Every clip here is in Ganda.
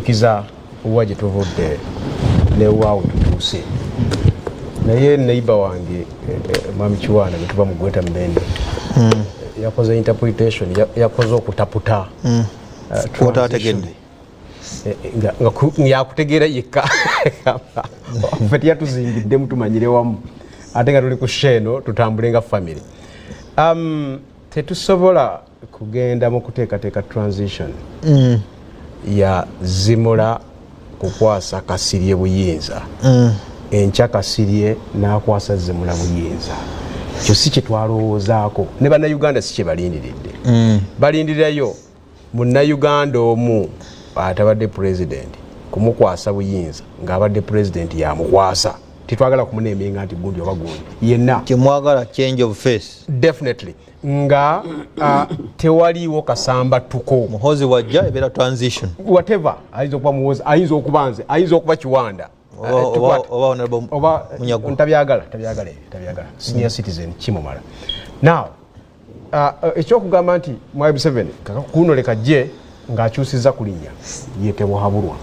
Tukiza wa gye tuvudde newaawe tutuuse, naye neighbor wange, mwami Kiwaana, bwe tuba mu Greater Mubende, yakoze interpretation, yakoze okutaputa Wotaategedde. Nga yakutegeera yekka. Ffe teyatuzingiddemu, tumanyire wamu, ate nga tuli ku show eno, tutambule nga family. Tetusobola kugenda mu kuteekateeka transition ya Zimula kukwasa Kasirye buyinza, enkya Kasirye n'akwasa Zimula buyinza. Ekyo si kyetwalowoozaako, ne Bannayuganda si kye balindiridde. Balindirirayo Munnayuganda omu atabadde pulezidenti kumukwasa buyinza ng'abadde pulezidenti yamukwasa. Tetwagala kumuneemenga nti gundi oba gundi yenna. Kyemwagala change of face. Definitely, nga tewaliiwo kasambatuko. Muhozi wajja, ebeera transition. Whatever, ayinza okuba Muhozi, ayinza okuba nze, ayinza okuba Kiwanda. Oba Honorable oba Munyagwa. Ntabyagala, tabyagala ebyo, tabyagala. Senior citizen kimumala. Now, ekyokugamba nti mwami Museveni kuno leka jje ng'akyusiza ku linnya, ye tebuhabulwa.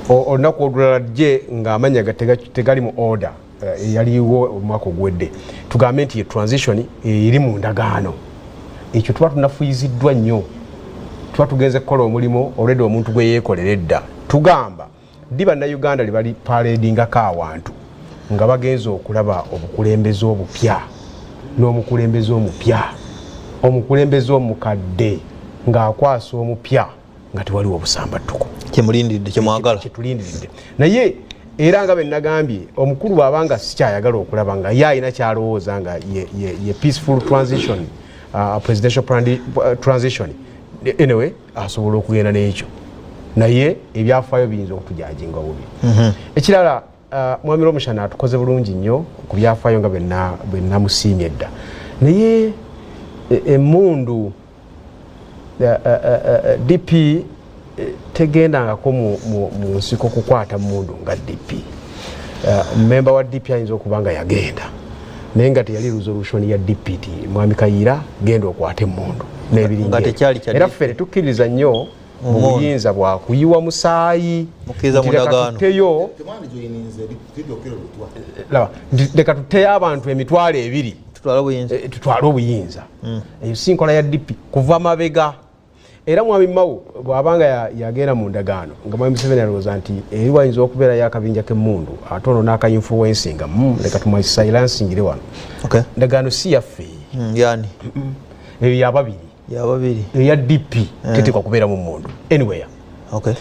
Olunaku olulala jje ng'amanya tegali mu order eyaliwo omwaka oguwedde, tugambe nti ye transition eri mu ndagaano. Ekyo tuba tunafuyiziddwa nnyo, tuba tugenze kukola omulimu olwedde omuntu gwe yeekolera edda. Tugamba ddi Bannayuganda lye bali paradingako awantu nga bagenze okulaba obukulembeze obupya n'omukulembeze omupya, omukulembeze omukadde ng'akwasa omupya nga tewaliwo obusambattuko? Kyemulindiridde, kyemwagala. Kyetulindiridde. Naye era nga bwe nagambye, omukulu bw'aba nga sikyayagala okulaba nga ye alina kyalowooza nga ye peaceful transition, presidential transition, anyway asobola okugenda n'ekyo, naye ebyafaayo biyinza okutujajinga bubi. Ekirala, mwami Lwomushana atukoze bulungi nnyo ku byafaayo nga bwe namusiimye edda, naye emmundu, DP tegendangako mu nsiko kukwata mundu nga DP. Memba wa DP ayinza okuba nga yagenda, naye nga teyali resolution ya DP ti mwami Kayiira genda okwate emundu n'ebiringa Nga ebyo. Tekyali kya Era DP. ffe tetukkiriza nnyo mu Mu buyinza bwakuyiwa musaayi. Mukkiriza Nti mu leka ndagaano. tutteyo, Temwandijoyininze Teddy Lutwa. Laba, nti leka tutteyo abantu 20,000 Tutwale obuyinza. Tutwale obuyinza. Eyo si nkola ya DP kuva mabega. Era mwami Mawu bw'abanga yagenda mu ndagaano nga mwami Museveni alowooza nti eri wayinza okubeerayo akabinja k'emmundu, ate ono n'akainfluencinga, leka tumusilencingire wano. Ndagaano si yaffe. Yani Eyo yababiri. Yababiri. Eya DP tetekwa kubeera mu mmundu anywhere.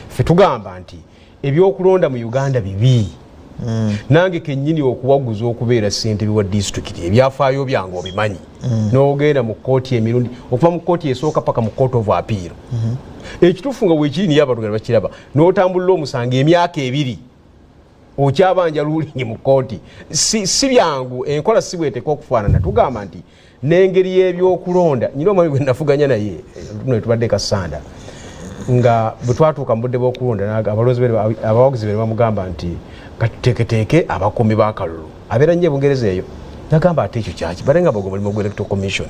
Ffe tugamba nti ebyokulonda mu Uganda bibi. Nange kennyini okuwaguza okubeera ssentebe wa disitulikiti, ebyafaayo byange obimanyi, n'ogenda mu kooti emirundi, okuva mu kooti esooka paka mu Court of Appeal. Ekituufu nga weekiri, niye abantu nga bakiraba, n'otambulira omusango emyaka 2, okyabanja ruling mu kooti. Si byangu, enkola si bweteka okufaanana. Tugamba nti n'engeri y'ebyokulonda, nyina omwami gwe nafuganya naye, tuno tubadde Kasanda, nga bwe twatuuka mu budde bw'okulonda, abalonzi abawagizi be ne bamugamba nti katuteeketeeke abakuumi b'akalulu abeera nnyo ebungereza eyo. Nagamba, ate ekyo kyaki? Bale nga bagwa omulimu gwa Electoral Commission.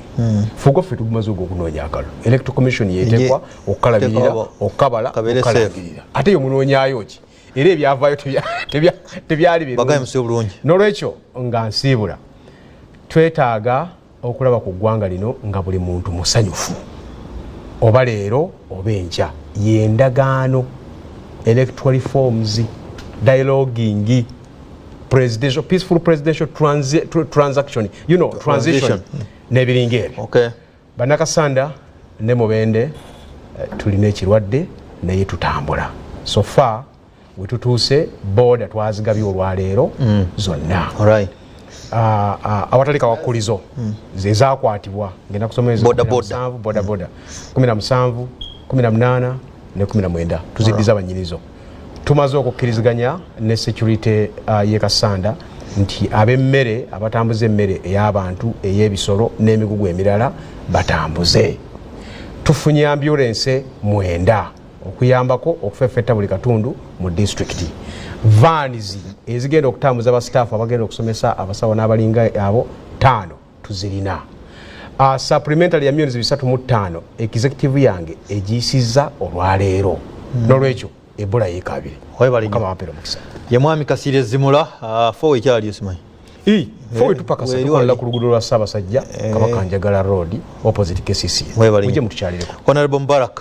Ffe ogwaffe tugumaze ogw'okunoonya akalulu. Electoral Commission yetekwa okukalabirira, okukabala, kabeere safe. okukalangirira. Ate yo munoonyayo ki? Era ebyavaayo tebyali birungi. Bagaye musi obulungi. Nolwekyo nga nsiibula, twetaaga okulaba ku ggwanga lino nga buli muntu musanyufu, oba leero oba enkya. Yendagaano, electoral reforms, dialoguing, presidential, peaceful presidential transaction, transition Transition. n'ebiringa ebyo. Bannakasanda ne Mubende, tulina ekirwadde naye tutambula. So far wetutuuse, boda twazigabye olwaleero zonna. Awatali kawakulizo, zezakwatibwa ngenda kusoma ezo. Boda, boda. 17, boda boda 17, 18 ne 19 tuziddiza banyinizo. Tumaze okukkiriziganya ne security ye Kasanda nti ab'emmere, abatambuza emmere ey'abantu, ey'ebisolo n'emigugu emirala batambuze. Tufunye ambulensi 9 okuyambako okufeffetta buli katundu mu disitulikiti, vans ezigenda okutambuza basitaafu abagenda okusomesa abasawo n'abalinga abo 5 tuzirina. Supplementary ya 35,000,000 executive yange egiyisizza olwaleero. Nolwekyo Ebola yekabire. Webale nnyo. Mukama wampeera omukisa. Ye mwami Kasirye Zimula, fowe ekyali osimanyi. Fowe tupakasa Weri tukolera wali. ku luguudo lwa Ssaabasajja Kabaka Njagala Road, opposite KCC. Webale Mujje nnyo. mutukyalireko. Honorable Mubarak.